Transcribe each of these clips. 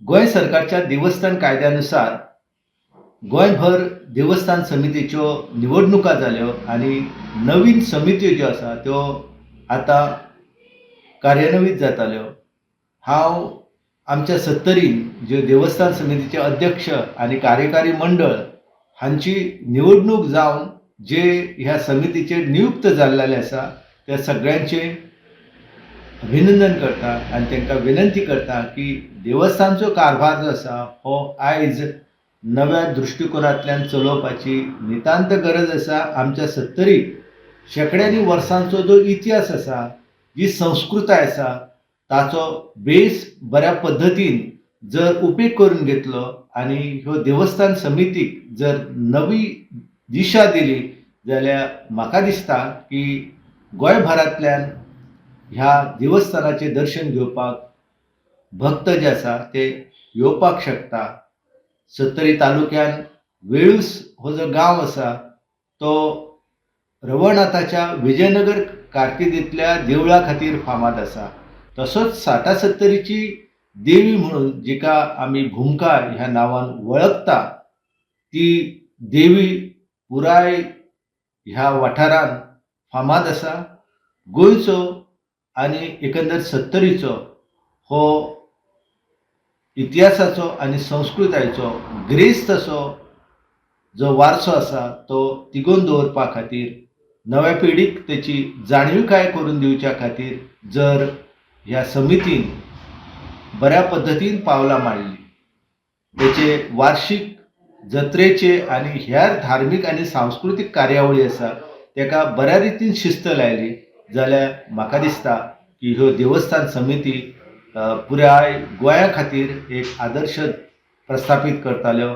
गोंय सरकारच्या देवस्थान कायद्या नुसार गोंयभर देवस्थान समितीच्यो निवडणुका जाल्यो आनी नवीन समित्यो ज्यो आसा त्यो आतां कार्यान्वीत जाताल्यो. हांव आमच्या सत्तरीन ज्यो देवस्थान समितीचे अध्यक्ष आनी कार्यकारी मंडळ हांची निवडणूक जावन जे ह्या समितीचेर नियुक्त जाल्लेले आसा त्या सगळ्यांचें अभिनंदन करता आनी तांकां विनंती करता की देवस्थानचो कारभार जो आसा हो आयज नव्या दृश्टिकोनांतल्यान चलोवपाची नितांत गरज आसा. आमच्या सत्तरीक शेंकड्यांनी वर्सांचो जो इतिहास आसा, जी संस्कृताय आसा, ताचो बेस बऱ्या पद्दतीन जर उपेग करून घेतलो आनी ह्यो देवस्थान समितीक जर नवी दिशा दिली जाल्यार म्हाका दिसता की गोंयभरांतल्यान ह्या देवस्थानाचें दर्शन घेवपाक भक्त जे आसा ते येवपाक शकता. सत्तरी तालुक्यान वेळूस हो जो गांव आसा तो रवळनाथाच्या विजयनगर कारकिर्दींतल्या देवळा खातीर फामाद आसा. तसोच साटा सत्तरीची देवी म्हणून जिका आमी भुमका ह्या नांवान वळखता ती देवी पुराय ह्या वाठारांत फामाद आसा. गोंयचो आनी एकंदर सत्तरीचो हो इतिहासाचो आनी संस्कृतायेचो गिरेस्त असो जो वारसो आसा तो तिगोवन दवरपा खातीर, नव्या पिडीक तेची जाणविकाय करून दिवच्या खातीर जर ह्या समितीन बऱ्या पद्दतीन पावलां मांडलीं, तेचे वार्शीक जत्रेचे आनी हेर धार्मीक आनी सांस्कृतीक कार्यावळी आसा तेका बऱ्या रितीन शिस्त लायली जाल्यार म्हाका दिसता की ह्यो देवस्थान समिती पुराय गोंया खातीर एक आदर्श प्रस्थापीत करताल्यो.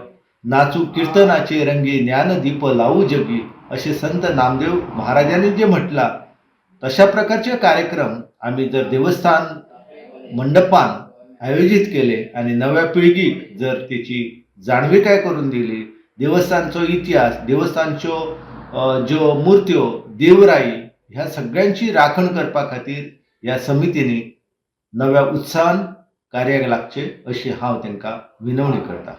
नाचू किर्तनाचे रंगी ज्ञानदीप लावू जगी अशें संत नामदेव महाराजांनी जें म्हटलां तशा प्रकारचे कार्यक्रम आमी जर देवस्थान मंडपान आयोजीत केले आनी नव्या पिळगीक जर तेची जाणविकाय करून दिली, देवस्थानचो इतिहास, देवस्थानच्यो ज्यो मुर्त्यो, देवराई ह्या सगळ्यांची राखण करपा खातीर ह्या समितींनी नव्या उत्साहान कार्याक लागचें अशी हांव तांकां विनवणी करतां.